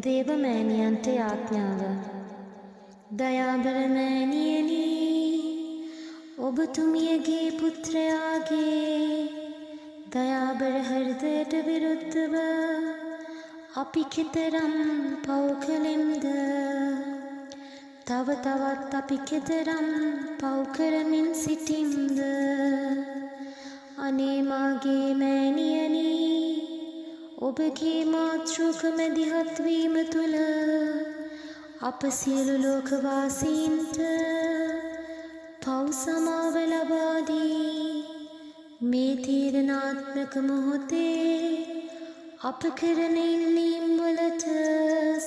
දේව මෑණියන්ට යාඥාව. දයාබර මෑණියනි, ඔබතුමියගේ පුත්‍රයාගේ දයාබර හෘදයට විරුද්ධව අපි කෙතරම් පව් කළෙම්ද? තව තවත් අපි කෙතරම් පව් කරමින් සිටිම්ද? අනේ මාගේ මෑණියනි, ඔබගේ මාතෘක මැදිහත් වීම තුළ අප සියලු ලෝකවාසීන්ට පව් සමාව ලබා දී මේ තීරණාත්මක මොහොතේ අප කරන ඉල්ලීම් වලට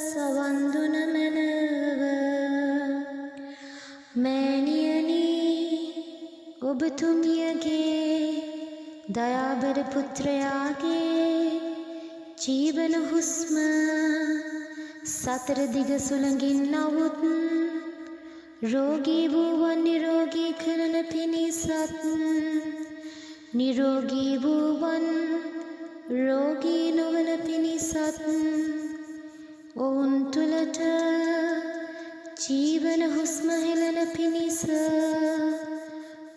සවන් දුන මැනව. මෑණියනි, ඔබතුමියගේ දයාබර පුත්‍රයාගේ ජීවන හුස්ම සතර දිග සුළඟින් නමුත් රෝගී වූවන් නිරෝගී කරන පිණිසත්, නිරෝගී වූවන් රෝගී නොවන පිණිසත්, ඔවුන් තුළට ජීවන හුස්ම හෙළන පිණිස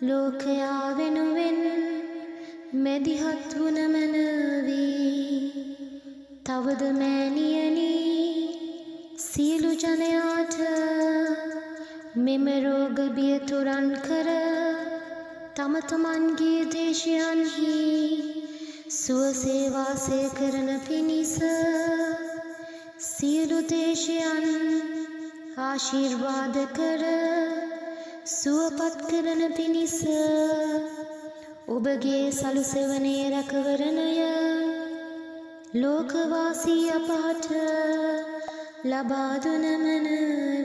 ලෝකයා වෙනුවෙන් මැදිහත් වුණ මැනවි. තවද මෑණියනි, සියලු ජනයාට මෙම රෝග බිය තුරන් කර තම තමන්ගේ දේශයන්හි සුවසේ වාසය කරන පිණිස සියලු දේශයන් ආශිර්වාද කර සුවපත් කරන පිණිස ඔබගේ සලුසෙවණේ රැකවරණය ලෝකවාසී අපහට ලබා දුන මැනවි.